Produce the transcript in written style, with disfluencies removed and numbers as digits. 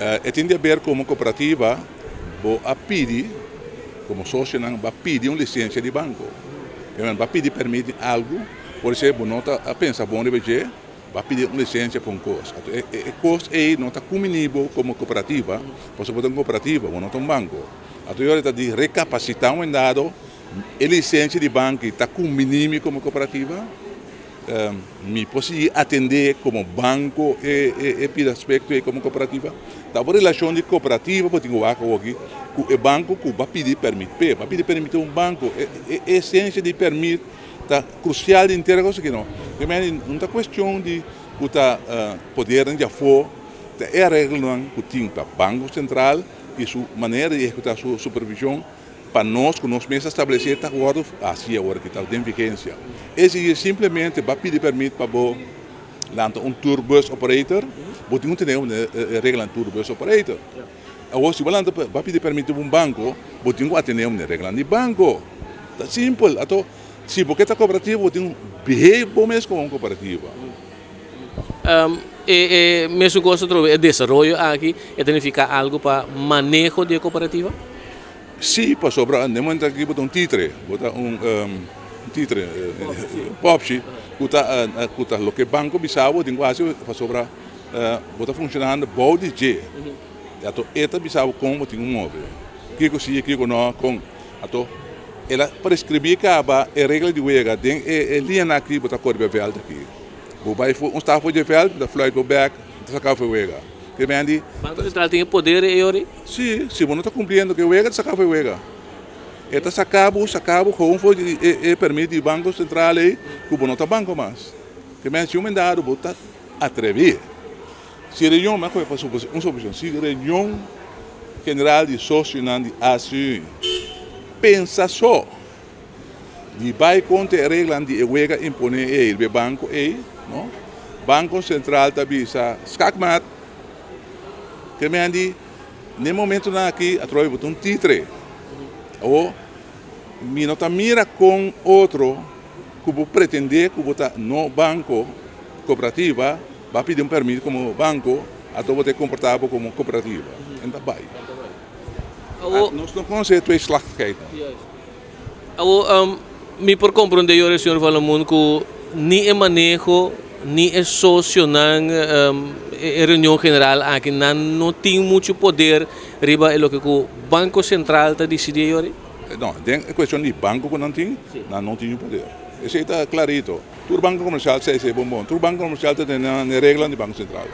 E tin di haber komo kooperativa bo a pidi, komo sosionan bo a pidi un lisensia di banko. Bo a pidi pèrmit di algu, por esei bo no ta a pensa bon riba dje, bo a pidi un lisensia pa un kos. Anto e kos ei no ta kumini bo komo kooperativa, pasobra bo ta un kooperativa, bo no ta un banko. Anto e ora ta di rekapasitá un dado, e lisensia di banki ta kumini mi komo kooperativa? Mi por sigui atendé komo banko e pida aspekto ei komo kooperativa? Ta bo relashon di kooperativa bo tin ku wak awoki ku e banko ku bo a pidi pèrmit p'e. Bo a pidi pèrmit un banko. E esensia di pèrmit ta krusial di henter e kos aki no. No ta kuestion di ku ta podernan di afó, ta e areglonan ku tin pa Banko Sentral i su manera di ehekutá su supervishon. Pa nos ku nos mes a stablesé ta wòrdu hasi awor aki, ta den vigensia. Esei simplemente bo a pidi pèrmit pa bo lanta un tour bus operator, bo tin ku tene e reglanan tour bus operator. Awor si bo lanta bo a pidi pèrmit di un banko, bo tin ku atené e reglanan di banko. Ta simpel. Anto si bo ke ta kooperativa bo tin ku behave bo mes komo un kooperativa. E mesun kos atrobe e desaroyo aki e ta nifiká algu pa maneho di e kooperativa? Sí, pasobra den momento aki bo ta un titre, bo ta un titre, popshi, ku ta ku ta loke banko bisa bo tin ku hasi pasobra bo ta funshonando bou di dje. Anto e ta bisa bo kon bo tin ku move, kiko si i kiko no, kon. Anto el a preskribí kaba e regla di wega den e liñanan aki bo ta kore pa e vèlt aki. Bo bai un stap for dje vèlt, bo ta fluit bo bèk, bo ta saka for e wega. Ke men di. Banko Sentral tin e poder ei ori? Si, si bo no ta kumpliendo ku e wega, ta saka for e wega. E ta saka bo, saka bo gewoon for di e permit di Banko Sentral ei ku bo no ta banko mas. Ke men si un mendado bo ta atrevi. Si reunion, mi a kohe pa un suposishon, si reunion general di sosionan di ACU pensa so di bai kontra e reglanan di e wega imponé ei riba e banko ei, no, Banko Sentral ta bisa skakmat. Ke men di n'e momentonan aki atrobe bo ta un titre. Awor mi no ta mira kon otro ku bo pretendé ku bo ta no banko kooperativa ba pidi un pèrmit komo banko ato bo ta komportá bo komo kooperativa. En ta bai. Nos no konosé tweeslachtigheid. Awor, mi por komprondé yora, señor Van Lamoen, ku ni e maneho ni e sosionan e reunion general aki nan no tin muchu poder riba e loke ku Banko Sentral ta disidí yora? No, den e kuestion di banko ku nan tin, nan no tin niun poder. Esei ta klarito. Tur banko komersial sa esei bon bon. Tur banko komersial ta tene nan e reglanan di Banko Sentral.